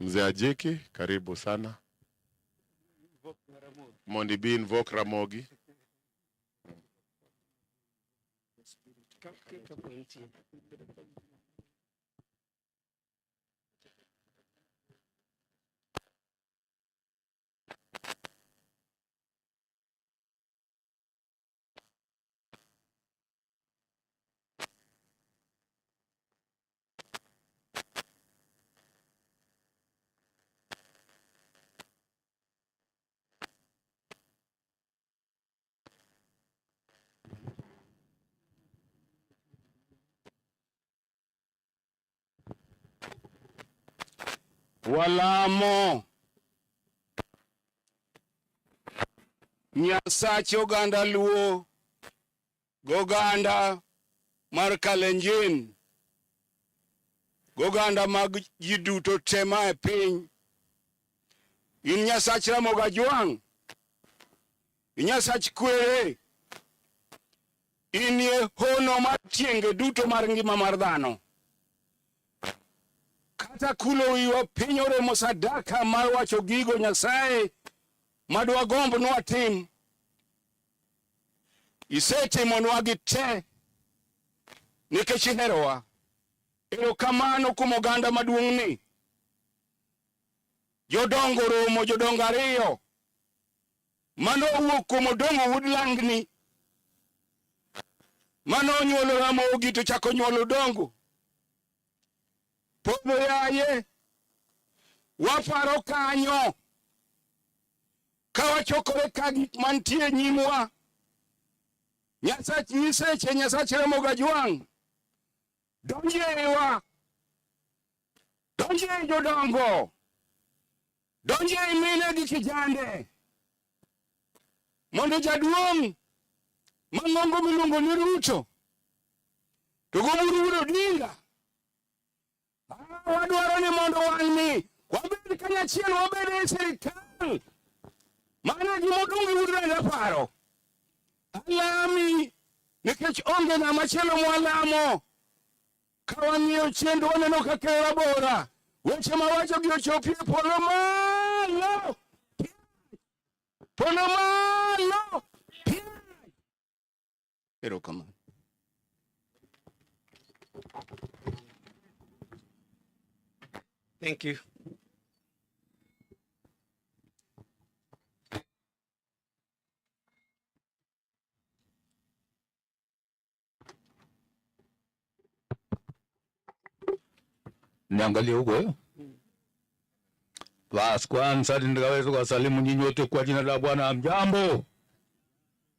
Mzee Ajiki, karibu sana. Mondo ibi invoke Ramogi. Walamo Nyasach oganda Luo goganda mar Kalenjin goganda mag ji duto te ma e piny. In Nyasach Ramogi Ajwang', in Nyasach kwere, in e hono mar tienge duto mar ngima mar dhano. Kata kulo wiwa piny oremo sadaka mar wacho gigo Nyasaye madwagomb nwatim. Isetimonwa gi te nikech iherowa. Erokamano kuom oganda maduong'ni. Jodongo romo jodongo ariyo mano owuok kuom Odongo wuod Langni mano onyuolo Ramogi to chako nyuolo Odongo. Podho yaye, waparo kanyo ka wachokore ka gik mantie nyimwa. Nyasach nyiseche, Nyasach Ramogi Ajwang', donjie iwa, donjie i jodongo, donjie i mine gi kijande, mondo jaduong' mang'ongo miluongo ni Ruto to goburu wuod Odinga. Wadwaro ni mondo wang'ni wabed kanyachiel, wabed e sirikal. Mano e gima Odongo wuod Raila paro. Alami nikech onge ng'ama chielo mwalamo. Ka wang'iyo chien to waneno ka ker rabora. Weche mawacho gi ochopi e polo malo. Polo malo. Erokamano. Thank you. Niangalie huko eh? Basi kwanza nikaweza kuwasalimu nyinyi wote kwa jina la Bwana. Hamjambo?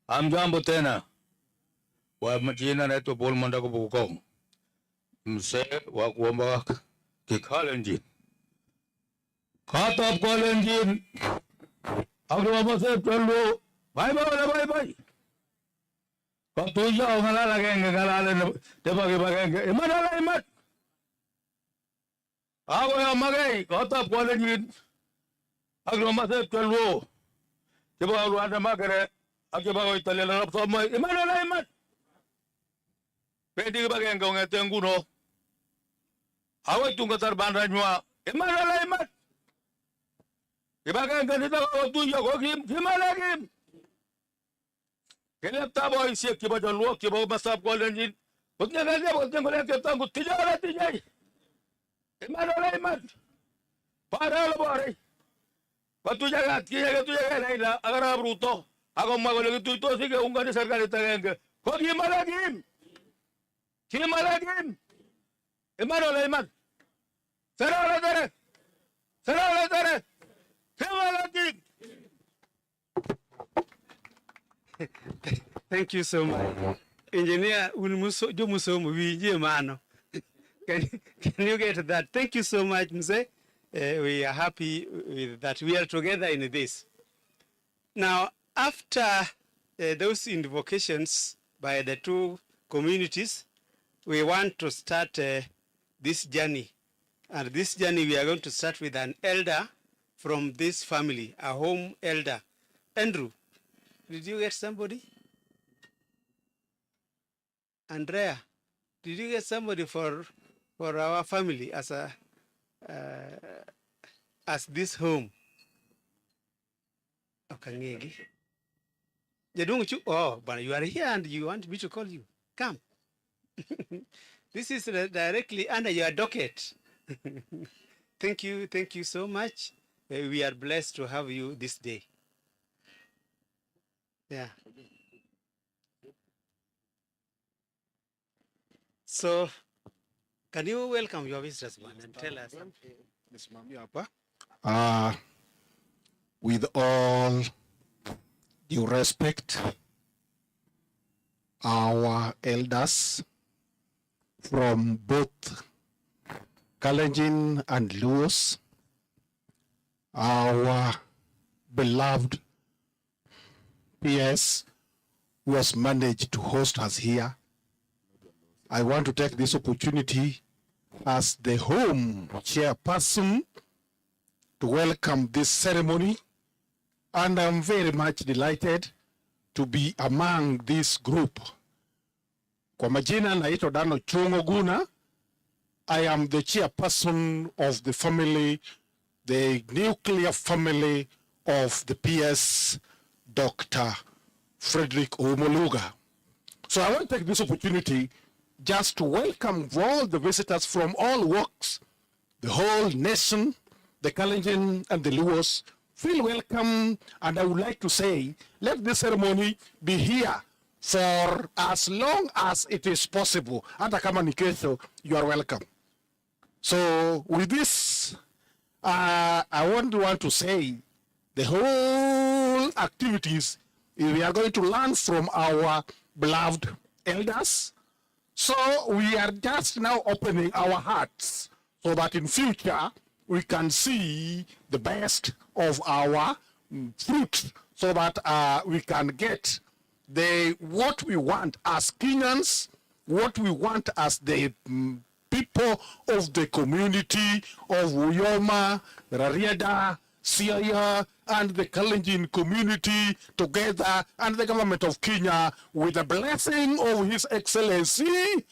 Hamjambo tena. Kwa majina naitwa Paul Mandako Buko, mzee wa kuomba Kikalenjin. Kata Kalenjin. Agro bye bye bye bye. Katuiyo ng'alal agenge ng'alale nebo kibagenge. Iman ala iman. Akoyomakei kotab kolenjin ak lomasep cholwo chebo Rwanda Makere ak chebo Koitalel Arap Samoei. Iman ala iman. Bendi kibagenge kong'ete nguno akoi tun kotar bandanywa. Iman ala iman. Kibagenge nito kokotuiyo ko kim, kim ala kim. Kelepta boisiek chebo cholwok chebo komostab kolenjin kotinye kalyet kotinye ng'alek cheptangu tinye ole tinye. Iman ole iman. Bore ole bore. Kotuiyo atkinye ketuiyo Raila ak arap Ruto akomwa kole kituitosi keungani serikalit agenge. Ko kim ole kim. Kim ole kim. Iman ole iman. Sere ole sere. Sere ole sere. Kim ole kim. Thank you so much. Engineer, un muso, jo musomo winjie mano. Can you get that? Thank you so much, Mzee. We are happy with that. We are together in this. Now, after those invocations by the two communities, we want to start this journey. And this journey, we are going to start with an elder from this family, a home elder. Andrew, did you get somebody? Andrea, did you get somebody for our family as a as this home. Okangegi. Jaduong' Chu, oh, but you are here and you want me to call you. Come. This is directly under your docket. Thank you so much. We are blessed to have you this day. Yeah. So, can you welcome your visitors, man, and tell us? With all due respect, our elders from both Kalenjin and Luos, our beloved PS who has managed to host us here. I want to take this opportunity as the home chairperson to welcome this ceremony, and I'm very much delighted to be among this group. Kwa majina naitwa Dano Chungo Guna. I am the chairperson of the family, the nuclear family of the PS, Dr. Frederick Oumo Luga. So I want to take this opportunity just to welcome all the visitors from all walks, the whole nation, the Kalenjin and the Luos. Feel welcome, and I would like to say, let this ceremony be here for as long as it is possible. Hata kama ni kesho, you are welcome. So with this, I want to say the whole activities, we are going to learn from our beloved elders. So we are just now opening our hearts so that in future we can see the best of our fruit, so that we can get the what we want as Kenyans, what we want as the people of the community of Uyoma, Rarieda, Siaya, and the Kalenjin community together, and the government of Kenya, with the blessing of His Excellency,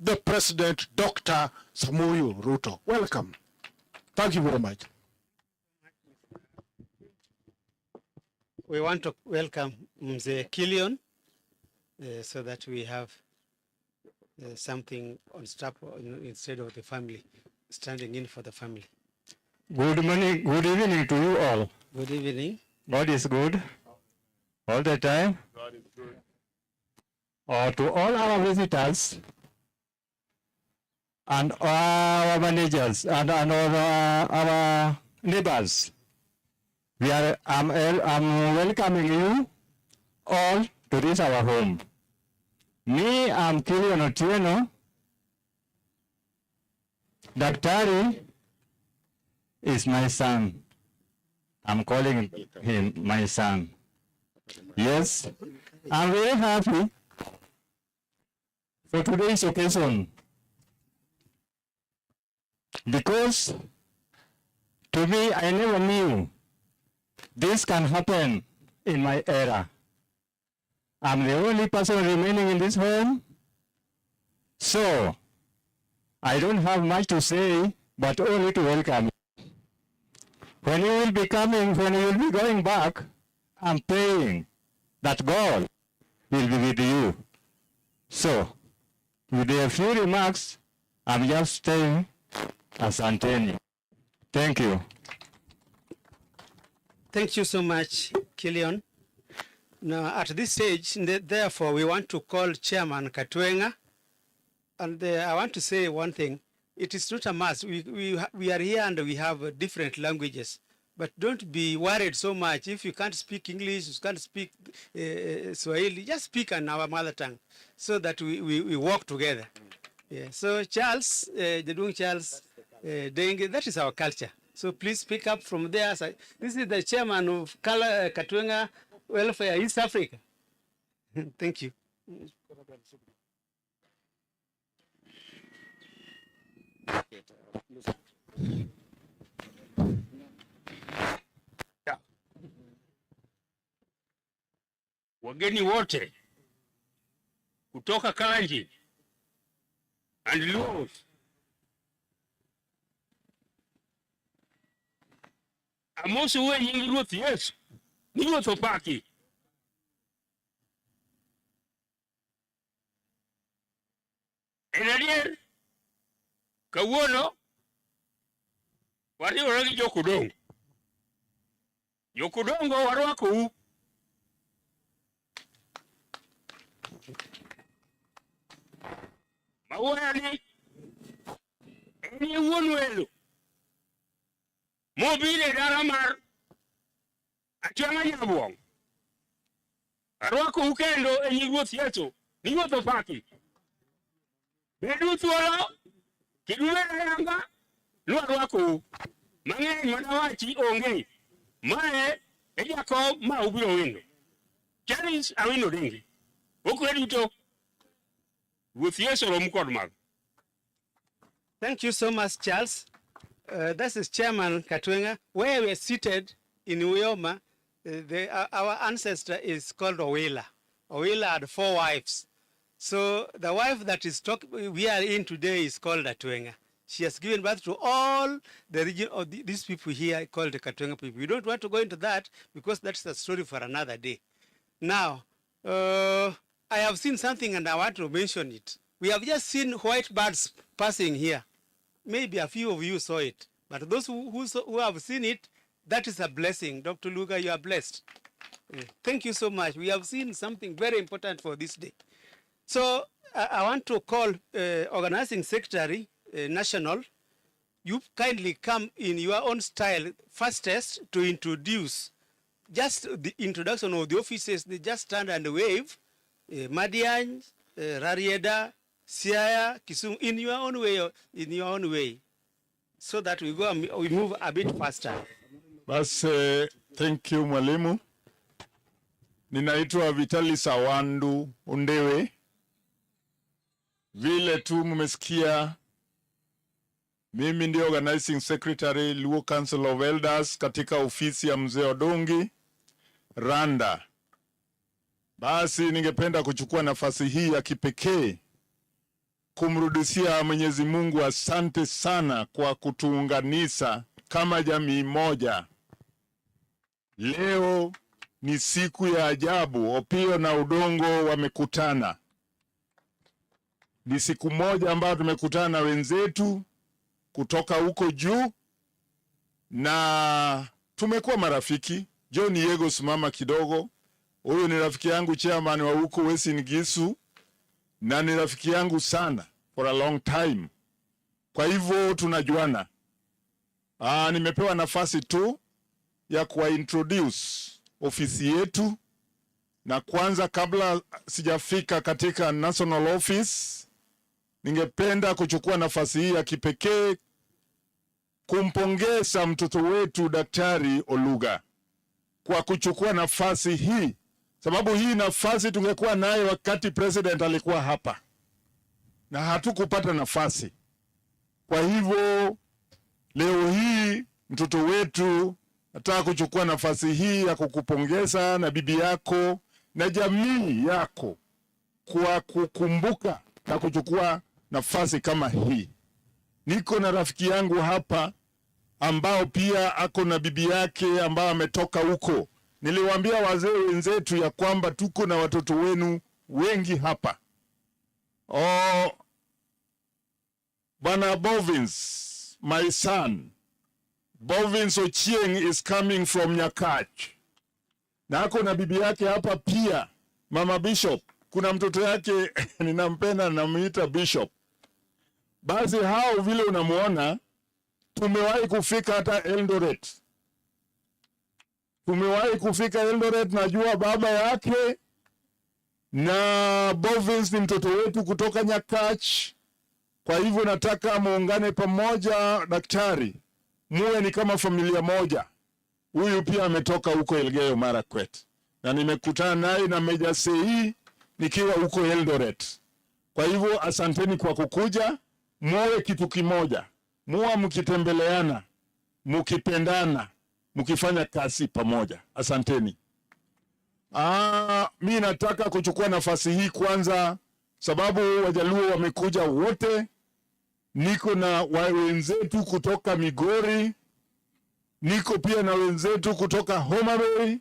the President, Dr. Samoei Ruto. Welcome. Thank you very much. We want to welcome Mzee Killion, so that we have something on top instead of the family, standing in for the family. Good morning, good evening to you all. Good evening. God is good all the time. God is good. To all our visitors and our managers and our neighbors, I'm welcoming you all to this our home. Me, I'm Killion Otieno. Daktari is my son. I'm calling him my son. Yes, I'm very happy for today's occasion, because to me, I never knew this can happen in my era. I'm the only person remaining in this home, so I don't have much to say, but only to welcome you. When you will be coming, when you will be going back, I'm praying that God will be with you. So, with a few remarks, I'm just saying asanteni. Thank you. Thank you so much, Killion. Now, at this stage, therefore, we want to call Chairman Katwenga. And I want to say one thing. It is not a must. We are here and we have different languages. But don't be worried so much. If you can't speak English, you can't speak Swahili, just speak in our mother tongue so that we work together. Yeah. So Charles, Jaduong Charles Denge, that is our culture. So please pick up from there. So this is the chairman of Katwenga Welfare East Africa. Thank you. Wageni wote kutoka Kalenjin and Luos, Amosou e nying Ruoth Yesu. Ni Ruoth opaki. En adier, kawuono wariwore gi jokudongo. Jokudongo warwakou. Mawuoyo ni en e wuon welo mobiro e dala mar Atwang'a Nyabuong'. Arwakou kendo e nying Ruoth Yesu ni Ruoth opaki. Bedu thuolo kendo ubed ayanga ni warwakou. Mang'eny madawachi onge. Mae e jakom ma ubiro wino. Charles Awino Odingi. Okwe duto. Ruoth Yesu orom kod mago. Thank you so much, Charles. This is Chairman Katwenga. Where we are seated in Uyoma, our ancestor is called Owila. Owila had 4 wives. So the wife that is talk, we are in today is called Atwenga. She has given birth to all the region of these people here called the Katwenga people. We don't want to go into that because that's a story for another day. Now, I have seen something and I want to mention it. We have just seen white birds passing here. Maybe a few of you saw it, but those who have seen it, that is a blessing. Dr. Luga, you are blessed. Thank you so much. We have seen something very important for this day. So I want to call Organizing Secretary National. You kindly come in your own style, fastest, to introduce just the introduction of the offices. They just stand and wave. Madiany, Rarieda, Siaya, Kisumu, in your own way, in your own way, so that we go and we move a bit faster. Bas, thank you mwalimu. Ninaitwa Vitali Sawandu Ondewe. Vile tu mmesikia, mimi ndio organizing secretary Luo Council of Elders katika ofisi ya Mzee Odungi Randa. Basi ningependa kuchukua nafasi hii ya kipekee kumrudishia Mwenyezi Mungu asante sana kwa kutuunganisha kama jamii moja. Leo ni siku ya ajabu, Opiyo na Odongo wamekutana. Ni siku moja ambayo tumekutana na wenzetu kutoka huko juu na tumekuwa marafiki. John Yego, simama kidogo. Huyu ni rafiki yangu chairman wa huko Uasin Gishu na ni rafiki yangu sana for a long time. Kwa hivyo tunajuana. Nimepewa nafasi tu ya kuwa introduce ofisi yetu, na kwanza kabla sijafika katika national office, ningependa kuchukua nafasi hii ya kipekee kumpongeza mtoto wetu Daktari Oluga kwa kuchukua nafasi hii, sababu hii nafasi tungekuwa naye wakati president alikuwa hapa na hatukupata nafasi. Kwa hivyo leo hii mtoto wetu, nataka kuchukua nafasi hii ya kukupongeza na bibi yako na jamii yako kwa kukumbuka na kuchukua nafasi kama hii. Niko na rafiki yangu hapa ambao pia ako na bibi yake ambao ametoka huko. Niliwaambia wazee wenzetu ya kwamba tuko na watoto wenu wengi hapa. Oh, Bwana Bovins, my son, Bovins Ochieng is coming from Nyakach. Na ako na bibi yake hapa pia, Mama Bishop. Kuna mtoto yake ninampenda, namuita Bishop. Basi hao vile unamuona, tumewahi kufika hata Eldoret. Tumewahi kufika Eldoret, najua baba yake na Bovins ni mtoto wetu kutoka Nyakach. Kwa hivyo nataka muungane pamoja, daktari, muwe ni kama familia moja. Huyu pia ametoka huko Elgeyo Marakwet na nimekutana naye na Meja Sei nikiwa huko Eldoret. Kwa hivyo asanteni kwa kukuja, muwe kitu kimoja, muwe mkitembeleana, mkipendana, mkifanya kazi pamoja. Asanteni. Mi nataka kuchukua nafasi hii kwanza, sababu Wajaluo wamekuja wote. Niko na wenzetu kutoka Migori. Niko pia na wenzetu kutoka Homa Bay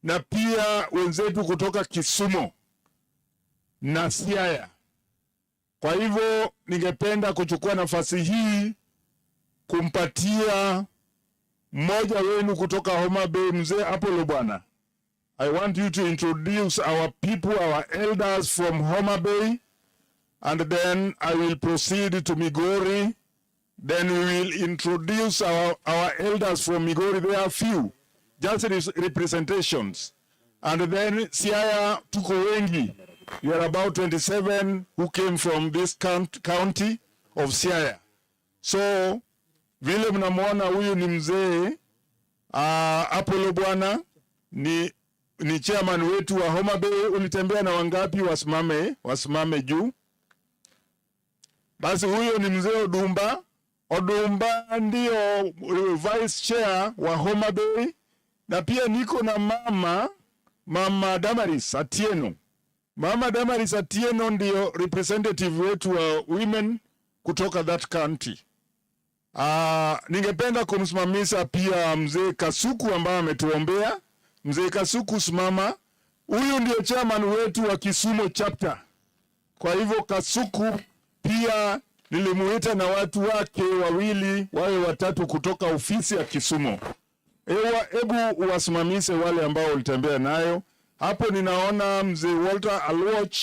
na pia wenzetu kutoka Kisumu na Siaya. Kwa hivyo ningependa kuchukua nafasi hii kumpatia mmoja wenu kutoka Homa Bay, Mzee Apollo bwana. I want you to introduce our people, our elders from Homa Bay, and then I will proceed to Migori. Then we will introduce our elders from Migori. There are few, just representations. And then Siaya tuko wengi. We are about 27 who came from this county of Siaya. So vile mnamwona huyu ni mzee Apollo bwana ni chairman wetu wa Homa Bay. Ulitembea na wangapi? Wasimame, wasimame juu. Basi huyo ni mzee Odumba. Odumba ndio vice chair wa Homa Bay, na pia niko na mama Damaris Atieno. Mama Damaris Atieno ndio representative wetu wa women kutoka that county. Ningependa kumsimamisha pia mzee Kasuku ambaye ametuombea. Mzee Kasuku, simama. Huyu ndio chairman wetu wa Kisumu chapter. Kwa hivyo Kasuku pia nilimuita na watu wake wawili wawe watatu kutoka ofisi ya Kisumu. Ewa, hebu uwasimamishe wale ambao ulitembea nayo. Hapo ninaona mzee Walter Aluoch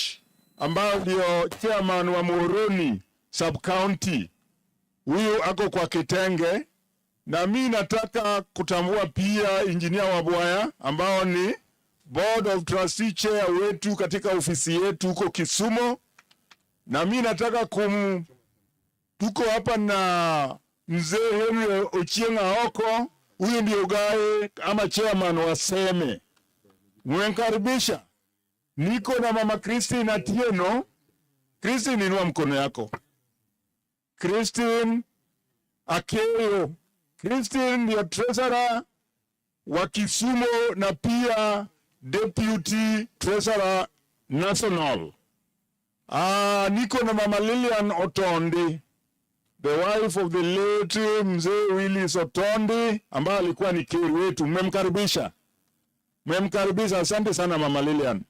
ambao ndio chairman wa Muhoroni sub county. Huyu ako kwa kitenge, na mi nataka kutambua pia injinia wa Bwaya ambao ni board of trustee chair wetu katika ofisi yetu huko Kisumu, na mi nataka tuko hapa na mzee Henry Ochieng Aoko, huyu ndio gae ama chairman wa Seme. Mwenkaribisha. Niko na mama Christine Atieno. Christine, inua mkono yako. Christine Akeyo. Christine ndio treasurer wa Kisumu na pia deputy treasurer national. Ah, niko na mama Lilian Otondi, the wife of the late mzee Willis Otondi ambaye alikuwa ni keri wetu. Mmemkaribisha, mmemkaribisha. Asante sana mama Lilian.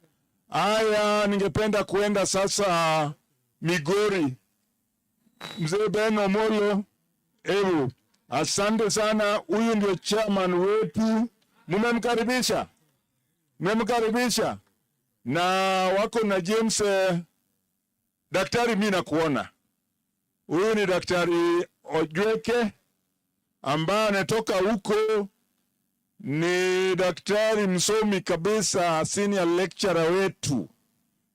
Aya, ningependa kuenda sasa Migori. Mzee Ben Omolo, ebu asante sana. Huyu ndio chairman wetu, mmemkaribisha, mmemkaribisha na wako na James daktari, mi nakuona. Huyu ni daktari Ojweke ambaye anatoka huko, ni daktari msomi kabisa, senior lecturer wetu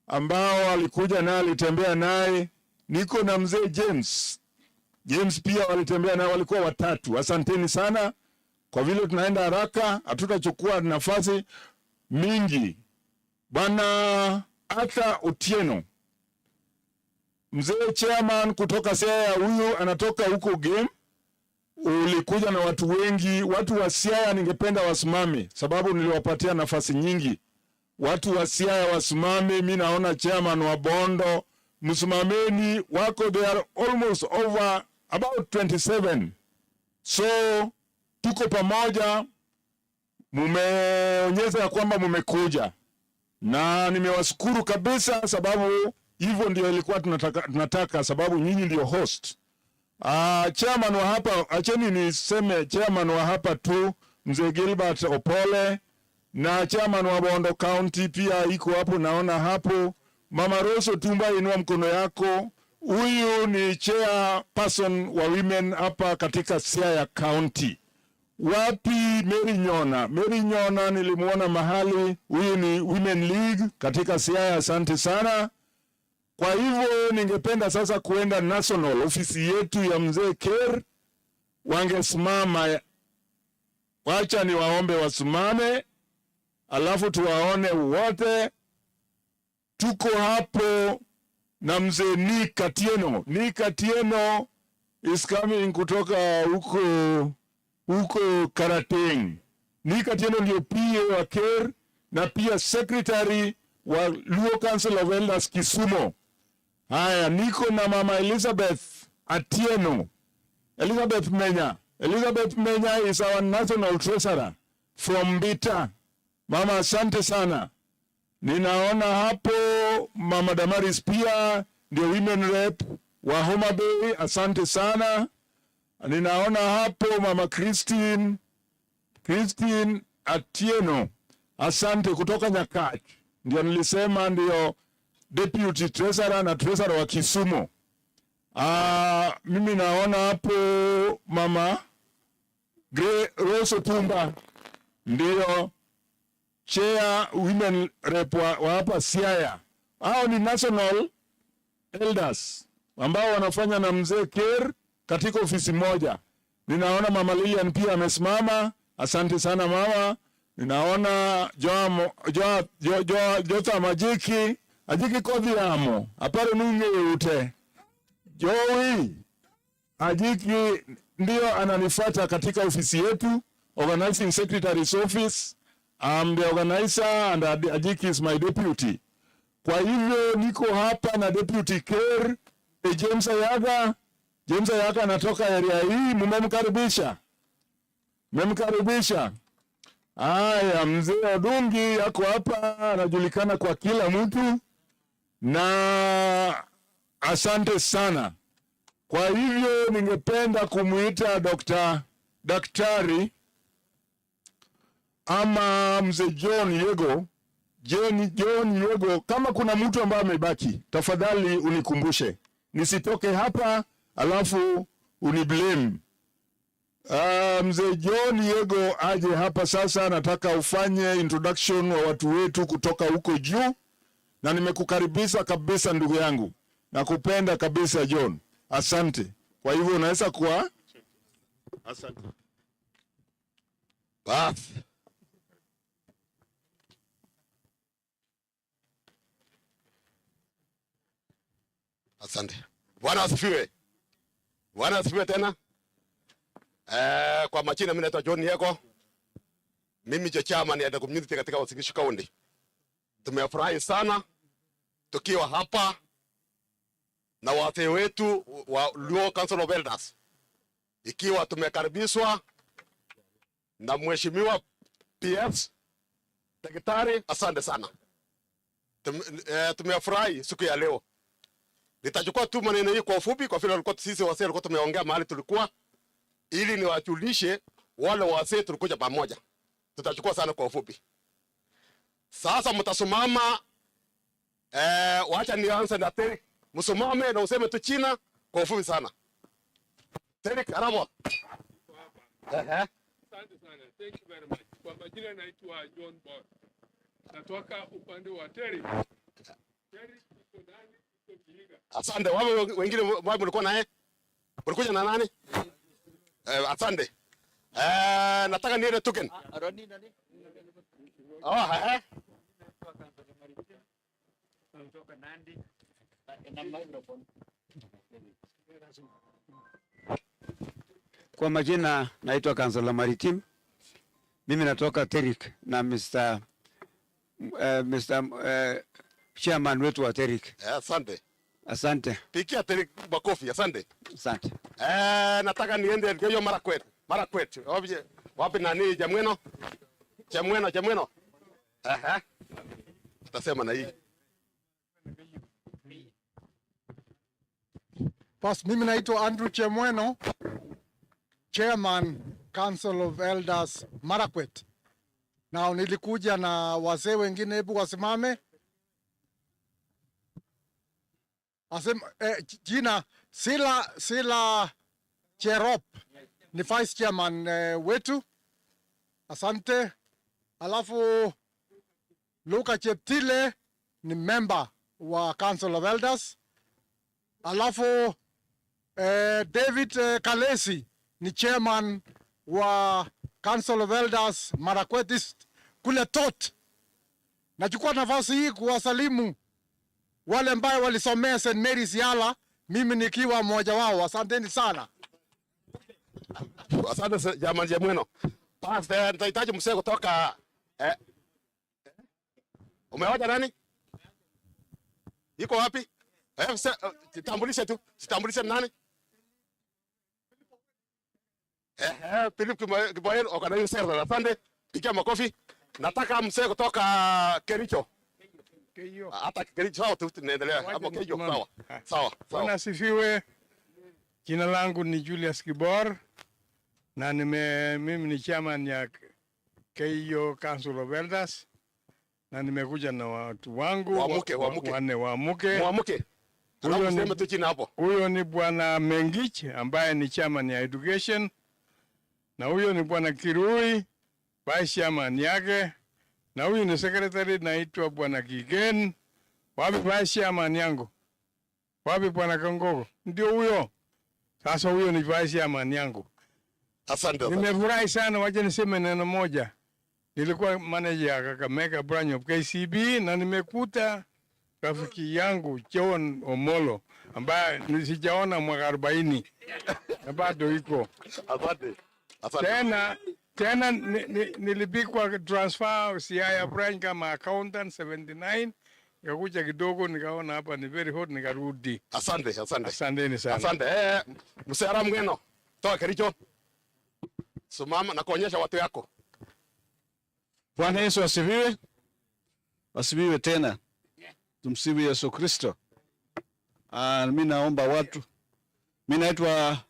ambao alikuja naye, alitembea naye. Niko na mzee James. James pia walitembea naye, walikuwa watatu. Asanteni sana. Kwa vile tunaenda haraka, hatutachukua nafasi mingi. Bwana Arthur Otieno, mzee chairman kutoka Siaya, huyu anatoka huko game. Ulikuja na watu wengi. Watu wa Siaya ningependa wasimame, sababu niliwapatia nafasi nyingi. Watu wa Siaya wasimame. Mi naona chairman wa Bondo, msimameni, wako they are almost over about 27, so tuko pamoja. Mumeonyesha ya kwamba mumekuja na nimewashukuru kabisa, sababu hivyo ndio ilikuwa tunataka, sababu nyinyi ndio host. Chairman wa hapa, acheni niseme chairman wa hapa tu mzee Gilbert Opole na chairman wa Bondo County pia iko hapo, naona hapo. Mama Rose Tumba, inua mkono yako. Huyu ni chairperson wa women hapa katika Siaya County. Wapi Mary Nyona? Mary Nyona nilimuona mahali. Huyu ni Women League katika Siaya. Asante sana. Kwa hivyo ningependa sasa kuenda national ofisi yetu ya mzee Ker, wangesimama. Wacha niwaombe wasimame, alafu tuwaone wote. Tuko hapo na mzee Nick Atieno. Nick Atieno is coming kutoka huko Karateng. Nick Atieno ndio PA wa Ker na pia secretary wa Luo Council of Elders Kisumu. Haya, niko na mama Elizabeth Atieno. Elizabeth Menya. Elizabeth Menya is our national treasurer from Mbita. Mama, asante sana. Ninaona hapo Mama Damaris pia ndio women rep wa Homa Bay, asante sana. Ninaona hapo Mama Christine Atieno, asante kutoka Nyakach, ndio nilisema ndio deputy treasurer na treasurer wa Kisumu. Mimi naona hapo Mama Rose Otumba ndio chair women rep wa hapa Siaya. Hao ni national elders ambao wanafanya na mzee Ker katika ofisi moja. Ninaona Mama Lilian pia amesimama, asante sana mama. Ninaona Jotham Ajiki, Ajiki Kodhiamo, aparo nung'eyo ute. Joey Ajiki ndio ananifuata katika ofisi yetu, organizing secretary's office. I'm the organizer and Ajiki is my deputy. Kwa hivyo niko hapa na deputy Ker, James Ayaga. James Ayaga anatoka area hii, mmemkaribisha? Mmemkaribisha? Haya, mzee Odungi yako hapa, anajulikana kwa kila mtu, na asante sana. Kwa hivyo ningependa kumuita Daktari ama mzee John Yego. John Yego, kama kuna mtu ambaye amebaki, tafadhali unikumbushe, nisitoke hapa alafu uniblame. Mzee John Yego aje hapa sasa. Nataka ufanye introduction wa watu wetu kutoka huko juu, na nimekukaribisha kabisa ndugu yangu, nakupenda kabisa John, asante. Kwa hivyo unaweza kuwa asante. Basi. Asante. Bwana asifiwe. Bwana asifiwe tena. Kwa majina mimi naitwa John Yego. Mimi ndio chairman ya the community katika Uasin Gishu County. Tumefurahi sana tukiwa hapa na wazee wetu wa Luo Council of Elders, ikiwa tumekaribishwa na Mheshimiwa PS Daktari, asante sana. Tumefurahi siku ya leo. Nitachukua tu maneno hii kwa ufupi, kwa vile walikuwa sisi wazee walikuwa tumeongea mahali tulikuwa, ili niwajulishe wale wazee tulikuja pamoja. Tutachukua sana kwa ufupi. Sasa mtasimama, wacha nianze na Terry. Msimame na useme tu China kwa ufupi sana. Terry, karibu. Asante sana. Thank you very much. Kwa majina naitwa John Ball. Natoka upande wa Terry. Terry iko ndani, iko Vihiga. Asante. Wapi wengine wapi mlikuwa naye? Mlikuja na nani? Asante. Nataka niende Tugen. Oh, eh. Kwa majina naitwa Kansala Maritim. Mimi natoka Terik na Mr. Chairman wetu wa Terik. Asante. Asante. Pigia Terik makofi, asante. Asante. Nataka niende Elgeyo Marakwet. Marakwet. Wapi, wapi nani Chamwino? Chamwino, Chamwino. Aha. Tutasema na hii. Bas, mimi naitwa Andrew Chemweno, Chairman Council of Elders Marakwet. Na nilikuja na wazee wengine, hebu wasimame. Jina Sila Cherop ni vice chairman wetu. Asante. Alafu Luka Cheptile ni member wa Council of Elders. Alafu David Kalesi ni chairman wa Council of Elders Marakwet East kule Tot. Nachukua nafasi hii kuwasalimu wale ambao walisomea St. Mary's Yala, mimi nikiwa mmoja wao. Asanteni sana. Asante jamani Chamwino. Pastor, nitahitaji mzee kutoka umeoja nani? Iko wapi? Mzee, jitambulishe tu. Jitambulishe nani? Philip Kiboyen, organizing secretary. Asante. Pigia makofi. Nataka mzee kutoka Kericho. Hata Kericho sawa tu tunaendelea. Hapo Keiyo sawa. Sawa. Sawa. Bwana asifiwe. Jina langu ni Julius Kibor na mimi ni chairman ya Keiyo Council of Elders na nimekuja na watu wangu Waamuke, waamuke. Wanne waamuke. Mwamuke. Alafu sema tu jina hapo. Huyo ni Bwana Mengich ambaye ni chairman ya education, na huyo ni Bwana Kirui vice chairman yake, na huyu ni secretary naitwa Bwana Kigen. Wapi vice chairman yangu? Wapi Bwana Kangogo? Ndio huyo. Sasa huyo ni vice chairman yangu. Asante. Nimefurahi sana, wacha niseme neno moja. Nilikuwa manager ya Kakamega branch of KCB na nimekuta rafiki yangu John Omolo ambaye sijaona mwaka 40 na bado iko. Asante. Asante. Tena nilipikwa transfer Siaya branch kama accountant 79, nikakuja kidogo nikaona hapa ni very hot, nikarudi. Asante, asante. Asanteni sana. Asante. Mzee Aram Ngeno. Toka Kericho. Simama na kuonyesha watu yako. Bwana Yesu asifiwe. Asifiwe tena. Tumsifu Yesu Kristo. Mi naomba watu. Mi naitwa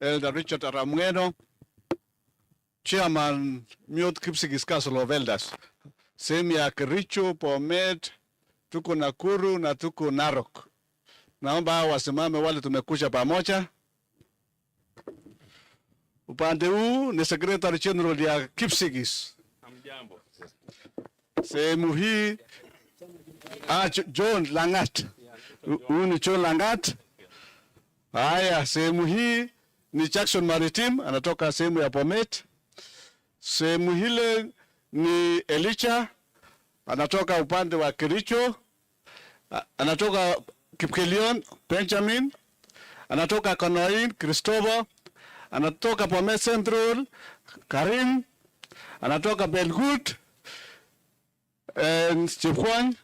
Elder Richard Aramngeno, Chairman Miot Kipsigis Council of Elders. Sehemu ya Kericho, Bomet, tuko Nakuru na tuko Narok. Naomba hao wasimame wale tumekuja pamoja. Upande huu ni Secretary General ya Kipsigis. Hamjambo. Sehemu hii John Langat. Huyu ni John Langat. Haya, sehemu hii ni Jackson Maritim, anatoka sehemu ya Bomet. Sehemu hile ni Elicha, anatoka upande wa Kericho. Anatoka Kipkelion, Benjamin. Anatoka Konoin, Christopher. Anatoka Bomet Central, Karim. Anatoka Belgut, and Chepkwony.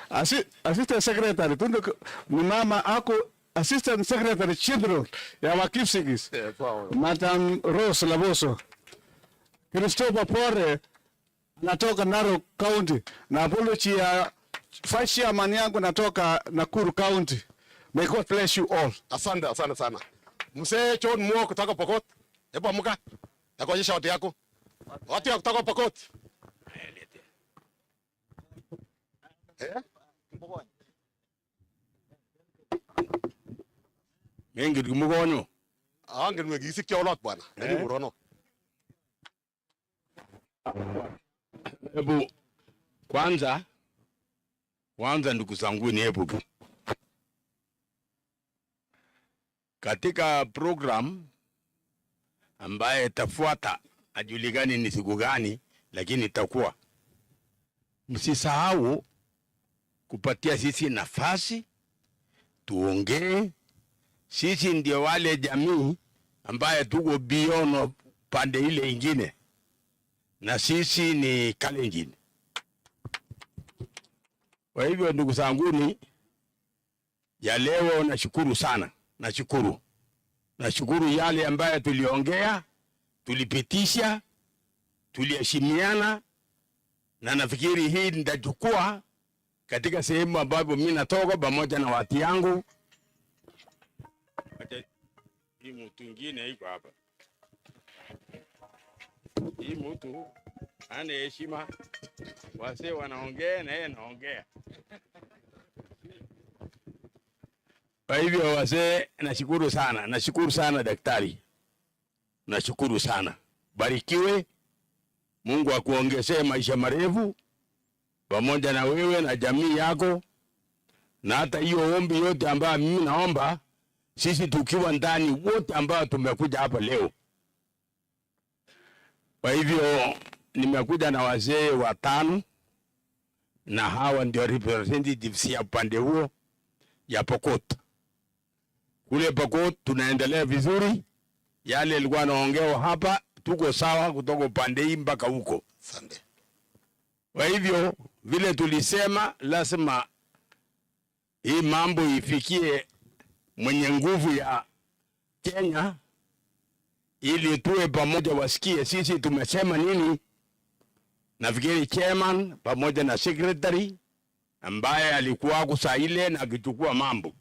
Assistant Secretary, tundu ni mama ako Assistant Secretary General ya Wakipsigis, Madam Rose Laboso. Christopher Pore natoka Narok County na apology ya vice chairman yangu natoka Nakuru County. May God bless you all. Asante, asante sana. Mzee John Muo kutoka Pokot. Hebu amka. Nakuonyesha watu yako. Watu ya kutoka Pokot. Eh? Mengi kimugonyo. Angen we gisik cholot bwana. Nani murono. Hebu kwanza ndugu zangu ni hebu. Katika program ambaye itafuata ajulikani ni siku gani, lakini itakuwa. Msisahau kupatia sisi nafasi tuongee. Sisi ndio wale jamii ambaye tuko beyond pande ile ingine, na sisi ni Kalenjin. Kwa hivyo ndugu zanguni, ya leo nashukuru sana, nashukuru. Nashukuru yale ambayo tuliongea, tulipitisha, tuliheshimiana, na nafikiri hii nitachukua katika sehemu ambapo mimi natoka pamoja na watu yangu. Acha hii mtu mwingine iko hapa. Hii mtu ana heshima, wazee wanaongea na yeye anaongea. Kwa hivyo wazee, nashukuru sana, nashukuru sana daktari. Nashukuru sana. Barikiwe. Mungu akuongezee maisha marefu pamoja na wewe na jamii yako, na hata hiyo ombi yote ambayo mimi naomba, sisi tukiwa ndani wote ambao tumekuja hapa leo. Kwa hivyo nimekuja na wazee watano, na hawa ndio representatives ya upande huo ya Pokot. Kule Pokot tunaendelea vizuri, yale yalikuwa yanaongewa hapa tuko sawa kutoka upande hii mpaka huko. Asante. Kwa hivyo vile tulisema lazima hii mambo ifikie mwenye nguvu ya Kenya, ili tuwe pamoja, wasikie sisi tumesema nini. Nafikiri chairman pamoja na secretary ambaye alikuwa saa ile na akichukua mambo.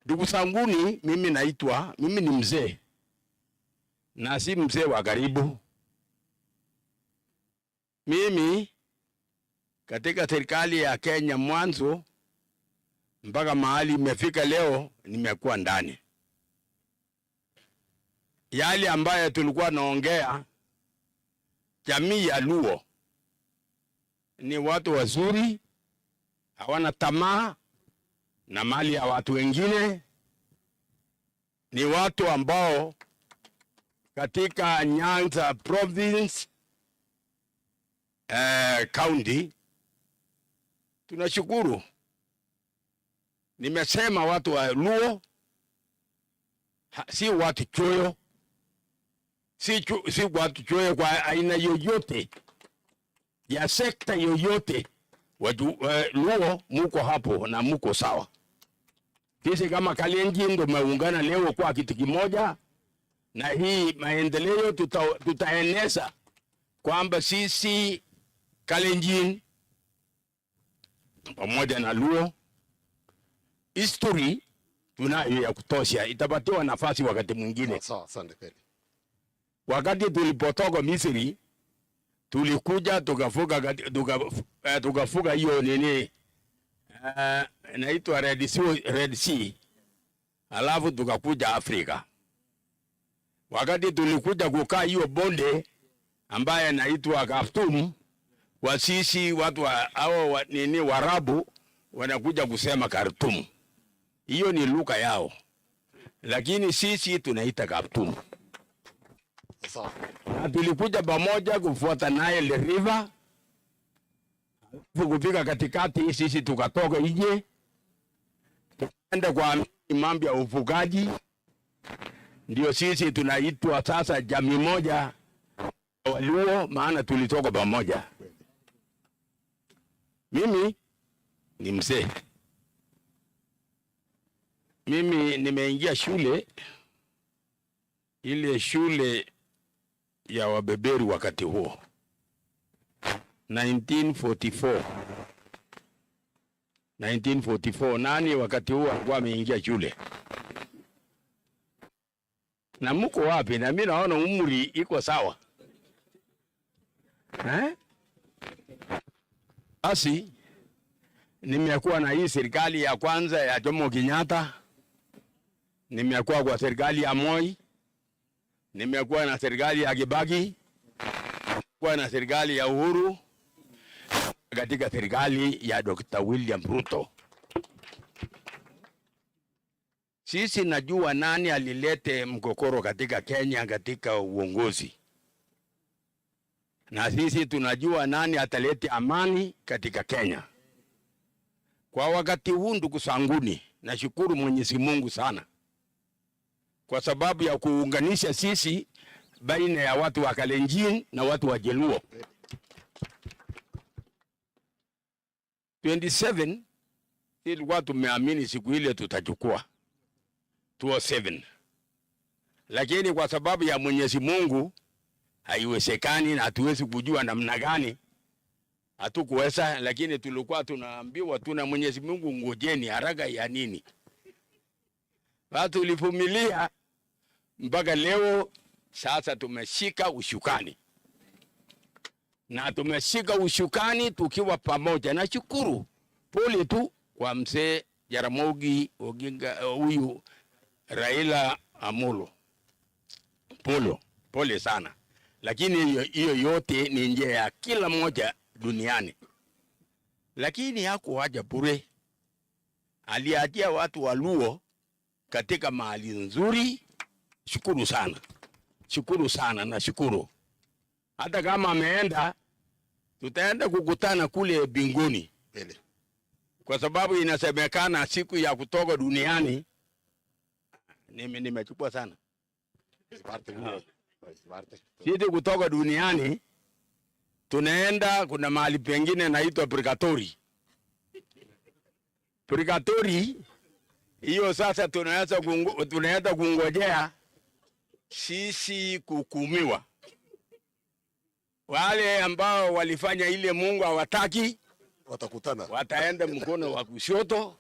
Ndugu zanguni, mimi naitwa, mimi ni mzee na si mzee wa karibu. Mimi katika serikali ya Kenya mwanzo mpaka mahali imefika leo, nimekuwa ndani. Yale ambayo tulikuwa naongea, jamii ya Luo ni watu wazuri, hawana tamaa na mali ya watu wengine, ni watu ambao katika Nyanza province county tunashukuru. Nimesema watu wa Luo si watu choyo, si watu choyo kwa aina yoyote ya sekta yoyote. Watu Luo muko hapo na muko sawa. Sisi kama Kalenjin tumeungana leo kwa kitu kimoja, na hii maendeleo tutaeneza kwamba sisi Kalenjin pamoja na Luo history tunayo ya kutosha, itapatiwa nafasi wakati mwingine. Sawa, asante kweli. Wakati tulipotoka Misri tulikuja tukavuka hiyo nini inaitwa Red Sea, Red Sea, alafu tukakuja Afrika. Wakati tulikuja kukaa hiyo bonde ambaye inaitwa Khartoum, kwa sisi watu wa, hao wa, nini Warabu wanakuja kusema Khartoum. Hiyo ni lugha yao, lakini sisi tunaita Khartoum. Sawa. Na tulikuja pamoja kufuata Nile River, kufika katikati sisi tukatoka nje tukaenda kwa mambo ya ufugaji, ndio sisi tunaitwa sasa jamii moja Waluo, maana tulitoka pamoja. Mimi ni mzee, mimi nimeingia shule ile shule ya wabeberu wakati huo 1944. 1944 nani wakati huo alikuwa ameingia shule? Na mko wapi? Na mimi naona umri iko sawa eh? Basi nimekuwa na hii serikali ya kwanza ya Jomo Kenyatta, nimekuwa kwa serikali ya Moi, nimekuwa na serikali ya Kibaki, nimekuwa na serikali ya Uhuru, katika serikali ya Dr. William Ruto. Sisi najua nani alilete mgogoro katika Kenya katika uongozi, na sisi tunajua nani atalete amani katika Kenya. Kwa wakati huu, ndugu zanguni, nashukuru Mwenyezi Mungu sana kwa sababu ya kuunganisha sisi baina ya watu wa Kalenjin na watu wa Jaluo. 27 ilikuwa tumeamini siku ile tutachukua 27, lakini kwa sababu ya Mwenyezi Mungu haiwezekani na hatuwezi kujua namna gani, hatukuweza, lakini tulikuwa tunaambiwa tuna Mwenyezi Mungu, ngojeni, haraka ya nini? Watu tulivumilia mpaka leo. Sasa tumeshika ushukani na tumeshika ushukani tukiwa pamoja. Nashukuru pole tu kwa mzee Jaramogi Oginga, huyu Raila Amolo Polo, pole sana, lakini hiyo yote ni njia ya kila mmoja duniani, lakini hakuacha bure, aliachia watu wa Luo katika mahali nzuri. Shukuru sana, shukuru sana na shukuru. Hata kama ameenda, tutaenda kukutana kule mbinguni, kwa sababu inasemekana siku ya kutoka duniani. Nimechukua sana sisi kutoka duniani tunaenda, kuna mahali pengine naitwa purgatory. Purgatory hiyo sasa tunaweza kungojea Sisi kuhukumiwa, wale ambao walifanya ile Mungu hawataki watakutana, wataenda mkono wa kushoto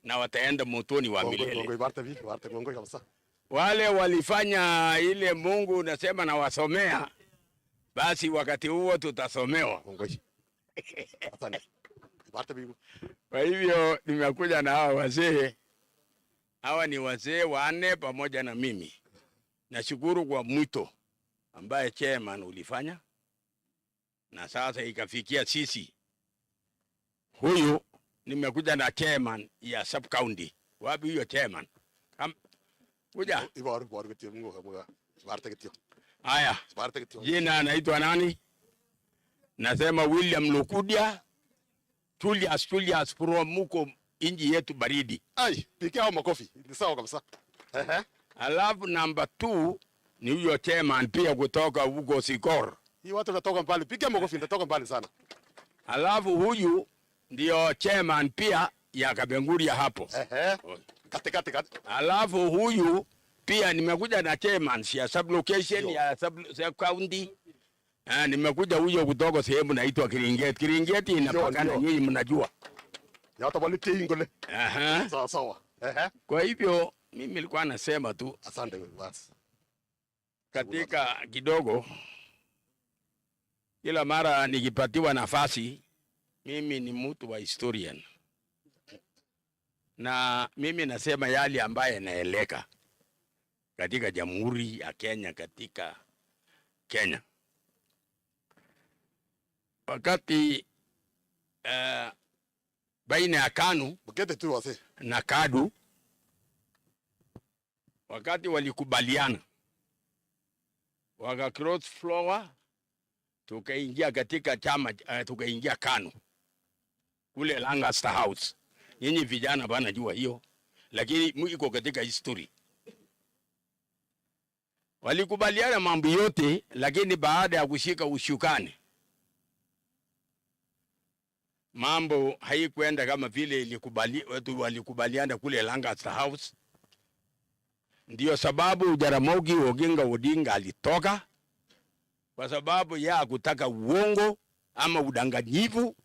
na wataenda motoni wa Kongoi, milele. kongoi, barte vi, barte kongoi kabisa. Wale walifanya ile Mungu nasema nawasomea, basi wakati huo tutasomewa. Kongoi. Asante. Barte vi. Kwa hivyo nimekuja na hawa wazee, hawa ni wazee wanne pamoja na mimi. Nashukuru kwa mwito ambaye chairman ulifanya, na sasa ikafikia sisi. Huyu nimekuja na chairman ya sub county. Wapi huyo chairman? Kuja. Iboru, iboru kityo, Mungu kamwa. Barte kityo. Haya. Barte kityo. Jina anaitwa nani? Nasema William Lukudia Julius Julius from muko inji yetu baridi. Ai, pigia hao makofi. Ni sawa kabisa. Ehe. Alafu namba 2 ni huyo chairman pia kutoka huko Sikor. Hii watu wanatoka mbali. Pigia makofi, natoka mbali sana. Alafu huyu ndio chairman pia ya Kapenguria hapo. Ehe. Kati kati kati. Alafu huyu pia nimekuja na chairman ya sub location ya sub county. Ah, nimekuja huyo kutoka sehemu naitwa Kiringeti. Kiringeti inapakana, nyinyi mnajua. Ya watu walitie ingole. Aha. Sawa sawa. Ehe. Kwa hivyo mimi nilikuwa nasema tu asante basi. Katika kidogo, kila mara nikipatiwa nafasi, mimi ni mtu wa historian, na mimi nasema yale ambaye yanaeleka katika Jamhuri ya Kenya, katika Kenya wakati baina ya KANU tu wazee na KADU, wakati walikubaliana waka cross floor, tukaingia katika chama tukaingia KANU kule Lancaster House. Nyinyi vijana bana jua hiyo, lakini iko katika history. Walikubaliana mambo yote, lakini baada ya kushika ushukani mambo haikuenda kama vile ilikubali, watu walikubaliana kule Lancaster House. Ndio sababu Jaramogi Oginga Odinga alitoka, kwa sababu ya kutaka uongo ama udanganyifu.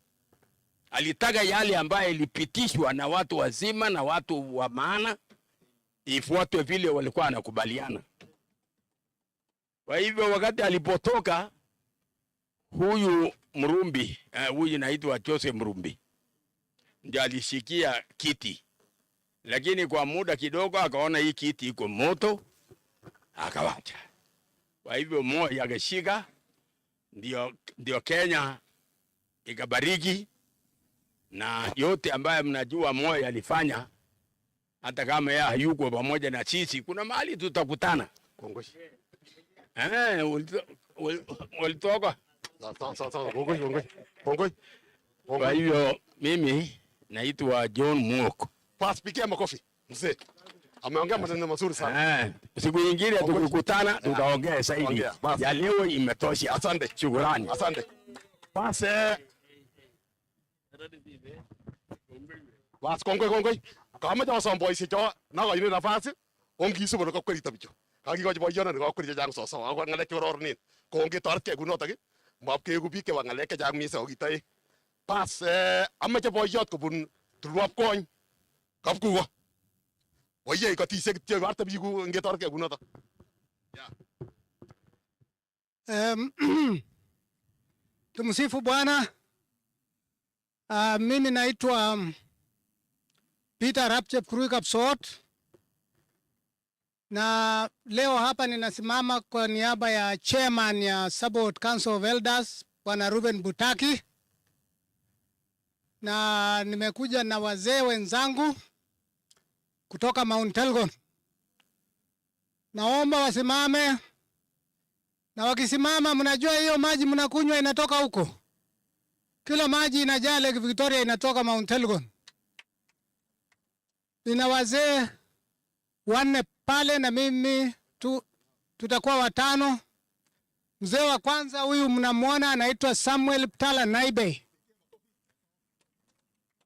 Alitaka yale ambayo ilipitishwa na watu wazima na watu wa maana ifuatwe vile walikuwa wanakubaliana. Kwa hivyo wakati alipotoka huyu Mrumbi, huyu naitwa Jose Mrumbi, ndio alishikia kiti, lakini kwa muda kidogo akaona hii kiti iko moto, akawacha. Kwa hivyo Moi akashika, ndio Kenya ikabariki, na yote ambayo mnajua Moi alifanya, hata kama yeye hayuko pamoja na sisi, kuna mahali tutakutana. Kongoi. Ulitoka. Sawa sawa sawa. Kongoi, kongoi. Kongoi. Kwa hivyo mimi naitwa John Muoko. Basi pigia makofi mzee. Ameongea maneno mazuri sana. Siku nyingine tukikutana tutaongea zaidi. Ya leo imetosha. Asante. Shukrani. Asante. Basi. Basi kongoi kongoi. Kamache asom boisiek cho nokochini nafas ongisub ole kakwerito bichu. Kakikochi boisiononi kakweri chechang soso ako ng'alek chekororonen. Ko ongetoretkei kunotok map keeku biik chebo ng'alek chechang mising ako kitoek. Bas amache boiyot kobun tulwab kony kapkuko. Boiye ikotisie kityo ibarte biik ngetoretkei kunotok. Tumsifu Bwana. Mimi naitwa Peter Rapchep Kurui Kapsot, na leo hapa ninasimama kwa niaba ya chairman ya Sabaot Council of Elders Bwana Ruben Butaki, na nimekuja na wazee wenzangu kutoka Mount Elgon. Naomba wasimame, na wakisimama, mnajua hiyo maji mnakunywa inatoka huko. Kila maji inajaa Lake Victoria inatoka Mount Elgon. Nina wazee wanne pale na mimi tutakuwa watano. Mzee wa kwanza huyu mnamwona anaitwa Samuel Ptala Naibe.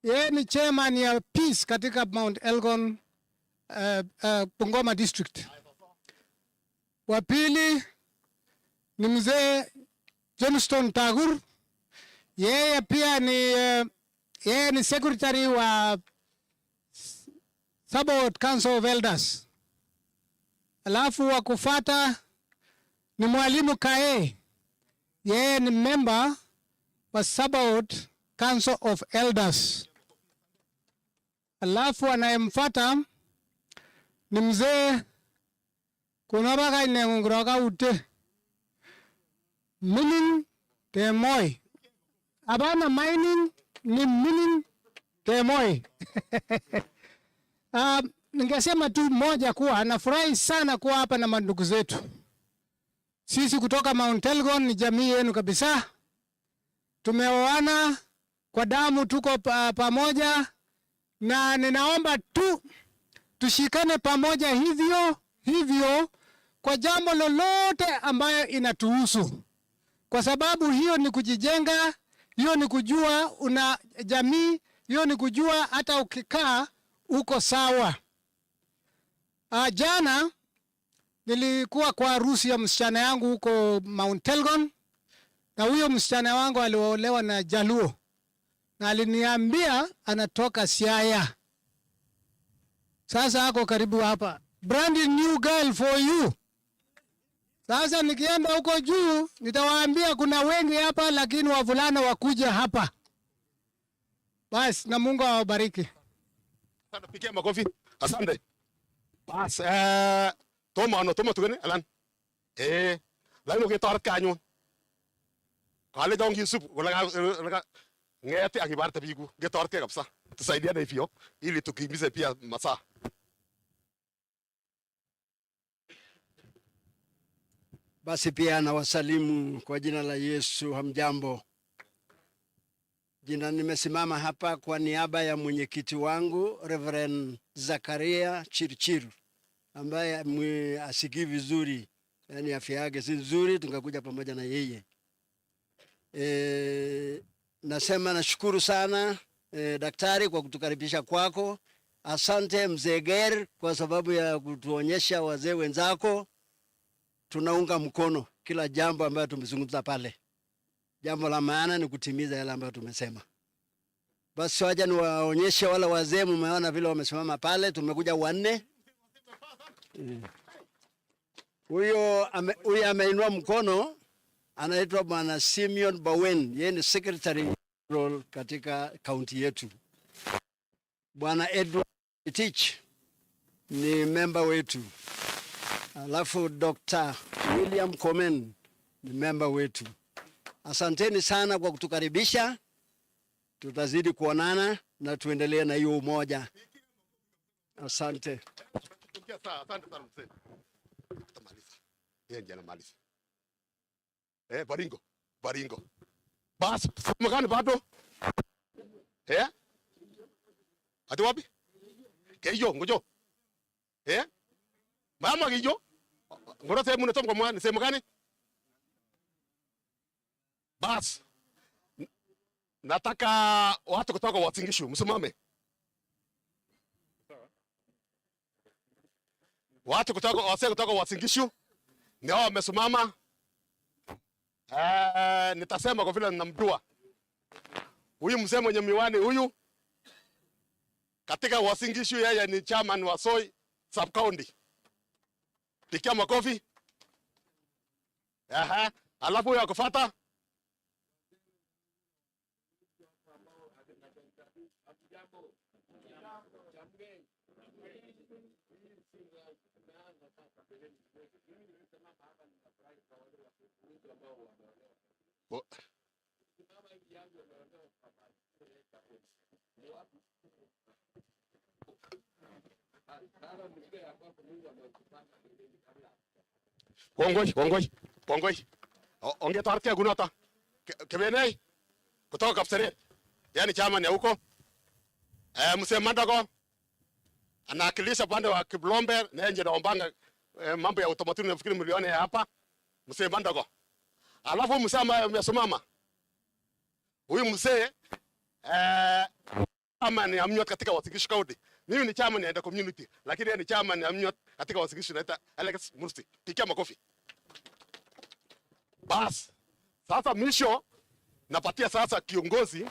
Yeye ni chairman ya peace katika Mount Elgon, Bungoma district. Wa pili ni mzee Johnston Tagur, yeye pia ni yeye ni secretary wa Sabaot Council of Elders. Alafu wa kufata ni mwalimu Kae, yeye ni member wa Sabaot Council of Elders. Alafu anayemfuata ni mzee Konoba kaineng'ung kaute Mining Temoi. Hapana, mining ni Mining Temoi. Ningesema tu moja kuwa nafurahi sana kuwa hapa na mandugu zetu. Sisi kutoka Mount Elgon ni jamii yenu kabisa. Tumeoana kwa damu, tuko pamoja na ninaomba tu tushikane pamoja hivyo hivyo kwa jambo lolote ambayo inatuhusu, kwa sababu hiyo ni kujijenga, hiyo ni kujua una jamii, hiyo ni kujua hata ukikaa uko sawa. Jana nilikuwa kwa harusi ya msichana yangu huko Mount Elgon, na huyo msichana wangu aliolewa na Jaluo na aliniambia anatoka Siaya. Sasa ako karibu hapa, brand new girl for you. Sasa nikienda huko juu nitawaambia kuna wengi hapa, lakini wavulana wakuja hapa. Basi na Mungu awabariki. Asante, pigia makofi. Asante. Bas, tomo ano, tomo tugeni alan. Lakini ukitoret anyun. Kale jong Yusuf, kole ngeti akibarte biku, ketoretke kabisa. Tusaidiane hivyo ili tukimize pia masaa. Basi pia nawasalimu kwa jina la Yesu. Hamjambo. Jina, nimesimama hapa kwa niaba ya mwenyekiti wangu Reverend Zakaria Chirchir ambaye asikii vizuri, yani afya yake si nzuri, tungakuja pamoja na yeye. Nasema nashukuru sana daktari kwa kutukaribisha kwako. Asante mzee Ger kwa sababu ya kutuonyesha wazee wenzako. Tunaunga mkono kila jambo ambayo tumezungumza pale. Jambo la maana ni kutimiza yale ambayo tumesema. Basi wacha niwaonyeshe wale wazee, mmeona vile wamesimama pale, tumekuja wanne. Huyo huyo ameinua mkono anaitwa Bwana Simeon Bowen, yeye ni secretary general katika kaunti yetu. Bwana Edward Tich ni member wetu. Alafu Dr. William Komen ni member wetu. Asanteni sana kwa kutukaribisha. Tutazidi kuonana na tuendelee na hiyo umoja. Asante. Asante sana mzee. Tamaliza. Yeye ndiye anamaliza. Baringo. Baringo. Bas, sema bado? Ati wapi? Keiyo, ngojo. Mama Keiyo. Ngoro sehemu tom komwa ni sehemu gani? Bas. Nataka watu kutoka Uasin Gishu msimame. Watu kutoka wase kutoka Uasin Gishu ndio wamesimama. Nitasema kwa vile ninamjua huyu mzee mwenye miwani huyu katika Uasin Gishu, yeye ni chairman wa Soi sub county. Pigia makofi. Aha, alafu huyu akufuata Kongoi, kongoi, kongoi. Ongetoretkei kunoto. Kebenei kutoka Kapseret, yaani chairman ya huko. Mzee Mandago anawakilisha upande wa Kiplombe na yeye ndio anaombanga mambo ya utamaduni, nafikiri mliona ya hapa. Mzee Mandago. Alafu mzee ambaye amesimama. Huyu mzee Chairman ya Mnyot katika Uasin Gishu County. Mimi ni chairman ya the community, lakini yeye ni chairman ya Mnyot katika Uasin Gishu, naita Alex Mursi. Pigia makofi. Bas. Sasa mwisho napatia sasa kiongozi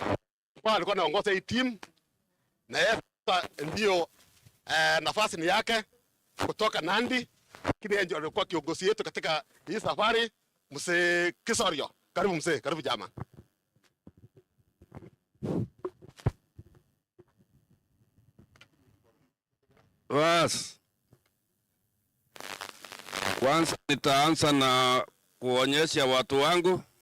kwa alikuwa anaongoza hii team na yeye sasa ndio nafasi ni yake kutoka Nandi, lakini yeye ndio alikuwa kiongozi yetu katika hii safari, Mzee Kisorio. Karibu mzee, karibu jama. Bas, kwanza nitaanza na kuonyesha watu wangu.